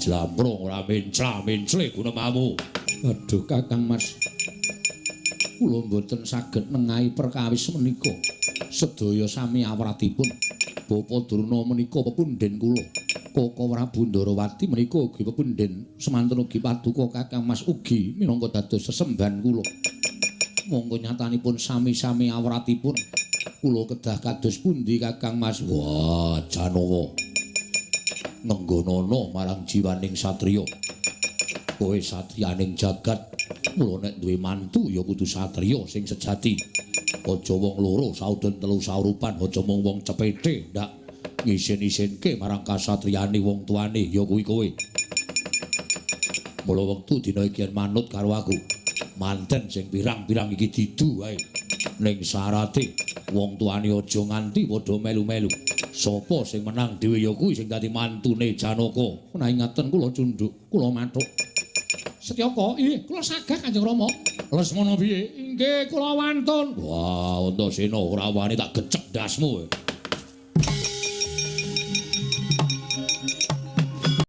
jlamprung, ora mencla-mencle gunemamu. Aduh Kakang Mas. Kula mboten saged nengahi perkawis menika. Sedaya sami awratipun. Bapa Durna menika pepundhen kula. Koko Prabu Ndarawati menika ugi pepundhen, semanten ugi paduka Kakang Mas ugi minangka dados sesembahan kula. Monggo nyatanipun sami-sami awratipun. Kula kedah kados pundi Kakang Mas? Wah, Janaka. Nenggonana marang jiwaning satriya. Kowe satriyaning jagat, mula nek duwe mantu ya kudu satriya sing sejati. Aja wong loro saudon telu saurupan, aja mung wong cepete ndak ngisin-isinke marang kasatriyane wong tuane ya kuwi kowe. Mula wektu dina iki yen manut karo aku, manten sing pirang-pirang iki didu wae. Ning syarate wong tuane aja nganti padha melu-melu. Sapa sing menang dhewe ya kuwi sing dadi mantune Janaka. Menawi ngaten kula cundhuk, kula mathuk. Setyaka, inggih kula sagah Kanjeng Rama. Lesmana piye? Inggih kula wantun. Wah, Antasena ora wani tak gecek ndasmu.